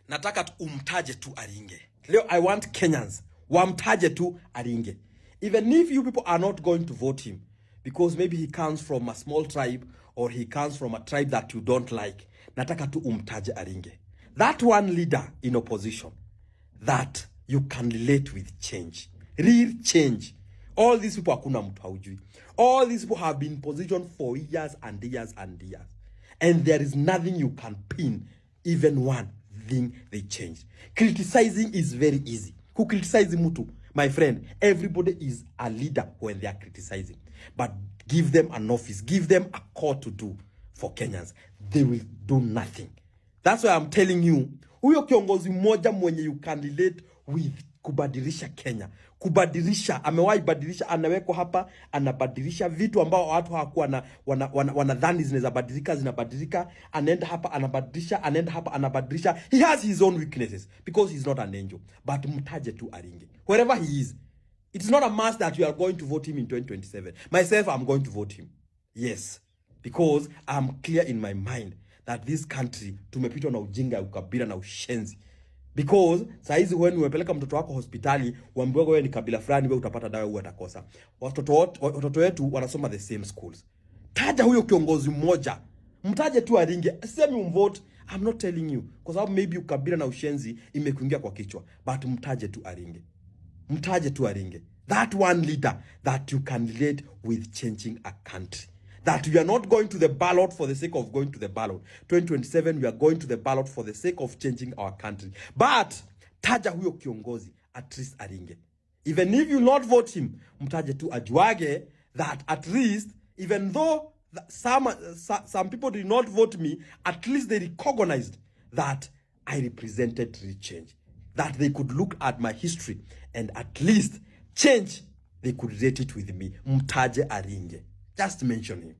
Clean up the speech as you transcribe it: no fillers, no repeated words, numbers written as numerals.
nataka umtaje tu Aringe. Leo I want Kenyans wamtaje tu Aringe. Even if you people are not going to vote him because maybe he comes from a small tribe or he comes from a tribe that you don't like, nataka tu umtaje Aringe. That one leader in opposition that you can relate with change. Real change. All these people hakuna mtu haujui. All these people have been in position for years and years and years. And there is nothing you can pin, even one thing they changed. Criticizing is very easy. Who criticize mtu? My friend, everybody is a leader when they are criticizing. But give them an office, give them a call to do for Kenyans. They will do nothing. That's why I'm telling you, huyo kiongozi mmoja mwenye you can relate with kubadilisha Kenya. Kubadilisha, amewahi badilisha, anawekwa hapa, anabadilisha vitu ambao watu hawakuwa wanadhani zinaweza badilika, zinabadilika, anaenda hapa anabadilisha, anaenda hapa anabadilisha. He has his own weaknesses because he's not an angel. But mtaje tu Aringe. Wherever he is, it's not a must that you are going to vote him in 2027. Myself, I'm going to vote him. Yes. Because I'm clear in my mind that this country tumepitwa na ujinga, ukabila na ushenzi. Because saizi when umepeleka mtoto wako hospitali, uambiwa wewe ni kabila fulani, wewe utapata dawa au utakosa. Watoto wetu wanasoma the same schools. Taja huyo kiongozi mmoja. Mtaje tu Aringe. Semi umvote. I'm not telling you. Kwa sababu maybe ukabila na ushenzi imekuingia kwa kichwa. But mtaje tu Aringe. Mtaje tu Aringe. That one leader that you can relate with changing a country. That we are not going to the ballot for the sake of going to the ballot. 2027, we are going to the ballot for the sake of changing our country. But, taja huyo kiongozi, at least Aringe. Even if you not vote him, mtaje tu ajuage that at least, even though some people did not vote me, at least they recognized that I represented real change. That they could look at my history and at least change, they could rate it with me. Mtaje Aringe. Just mention him.